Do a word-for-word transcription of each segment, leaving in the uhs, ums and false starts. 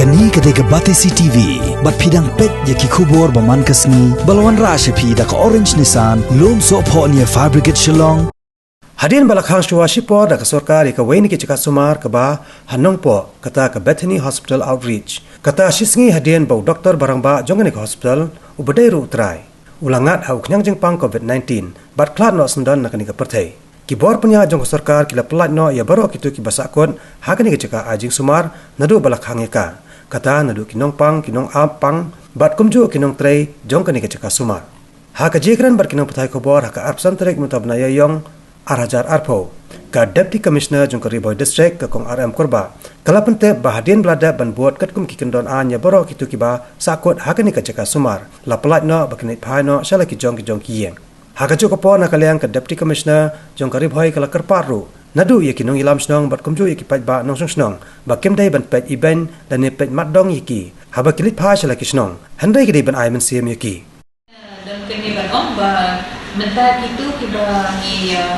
Kane ka dei ka Batesi T V, bad phi dang peit ïa ki khubor ba man ka sngi, ba la wanrah sha phi da ka Orange Nissan, Lumsohphoh near Fire Brigade Shillong. Hadien ba la khang shuwa shipor da ka sorkar ïa kawei na ki jaka sumar kaba ha Nongpoh, kata ka Bethany Hospital Outreach. Kata shi sngi hadien ba u doktor barangbah jong kane ka hospital, uba dei ruh u trai, u la ngat ha u khñiang jingpang COVID nineteen, bad khlad noh syndon na kane ka pyrthei. Ki bor pynïaid jong ka sorkar ki la pyllait noh ïa baroh kito kiba sahkut ha kane ka jaka ai jingsumar naduh ba la khang ïa ka, kata naduh ki nongpang, ki nongap pang, bad kumjuh ki nongtrei jong kane ka jaka sumar. Ha ka jingkren bad ki nongpathai khubor ha ka arphew san tarik mynta u bnai Ïaïong ar hajar arphew, ka Deputy Commissioner jong ka Ri Bhoi District, ka Kong R M Kurbah, ka la pyntip ba hadien ba la dep ban bud katkum ki kyndon aiñ ïa baroh kito kiba sahkut ha kane ka jaka sumar, la pyllait noh ba kin leit phai noh sha la ki jong ki jong ki ïing. Ha kajuh ka por, na ka liang ka Deputy Commissioner jong ka Ri Bhoi ka la kyrpad ruh naduh ïa ki nongïalam shnong bad kumjuh ïa ki paidbah nongshong shnong ba kim dei ban peit ibeiñ lane peit matdong ïa ki haba ki leit phai sha la ki shnong, hynrei ki dei ban ai mynsiem ïa ki. Dang kane ban ong ba mynta kito kiba ngi, uh,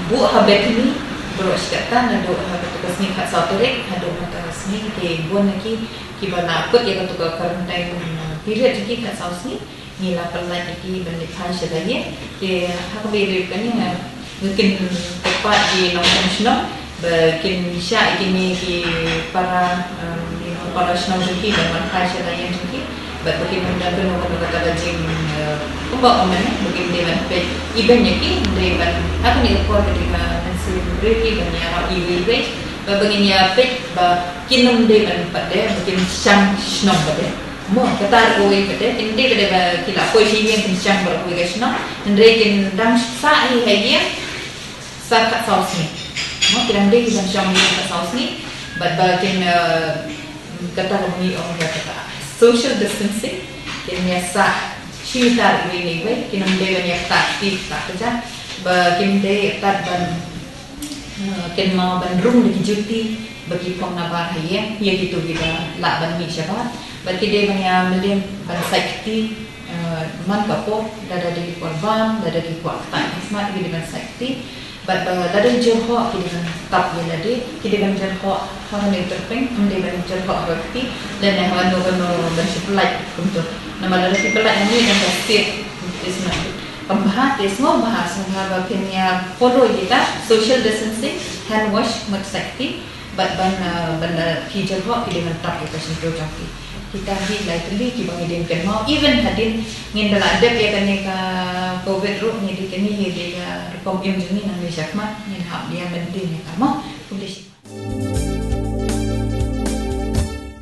buh ha Bethany, baroh shi katta naduh ha kato ka sngi khatsaw tarik haduh mynta ka sngi, ki bun na ki kiba la kut ïa kato ka quarantine, uh, period jong ki khatsaw sngi, ngi la pyllait ïa ki ban leit phai sha la ïing. Te ha kaba ïadei bad kane, uh, nga kin kyrpad ïa ki nongshong shnong ba kin shah ïa kine ki para, um, you know, para shnong jong ki ban wan phai sha la ïing jong ki. Bad ba kin ym don kano kano kata ka jing, uh, kumba ong mynne, ba kin dei ban peit ibeiñ ïa ki, dei ban, ha kane ka por ka dei ka mynsiem briew ban ïarap iwei iwei. Bad ba ngin ïa peit ba kin ym dei ban pat de, ba kin shang shnong pat de. Mo, kata ruh kawei pat de, kin dei pat de ba ki la poi sha ïing kin shang baroh kawei ka shnong. Hynrei kin dang sah hi ha ïing sa khatsaw sngi. Mo, ki dang dei ki ban shong ïing khatsaw sngi. Bad ba kin, eh, kata ka ngi ong ba kata social distancing. Kin ïa sah shi mitar iwei na iwei, kin ym dei ban ïa ktah kti ktah kjat. Ba kin dei tat ban, eh, kynmaw ban rung da ki juti ba ki phong nabar ha ïing, ïa kito kiba lah ban mih shabar. Bad ki dei ban ïa mlien ban sait kti, eh, man ka por, lada dei ki por bam, lada ki kwah ktah ki smat, ki dei ban sait kti. Bad ba lada jyrhoh ki dei ban tap ïa lade, ki dei ban jyrhoh ha kane ka tyrpeng, ym dei ban jyrhoh ha ka kti, lane ha kano kano ban shu pyllait kumto. Namar lada ki pyllait hangne dang ka sir, is not good. Kam bha, te sngewbha, sngewbha ba phin ïa follow ïa kita social distancing, hand wash, mut sait kti, bad ban, uh, ban, uh, phi jyrhoh phi dei ban tap ïa ka shyntur jong phi. Kita hi lai tylli kiba ngi dei ban kynmaw, even hadien ngin da la dep ïa kane ka covid ruh, ngi dei, kane hi dei ka rukom im jong ngi nangne shakhmat, ngin hap ïa maintain ïa ka, mo. Khublei shibun.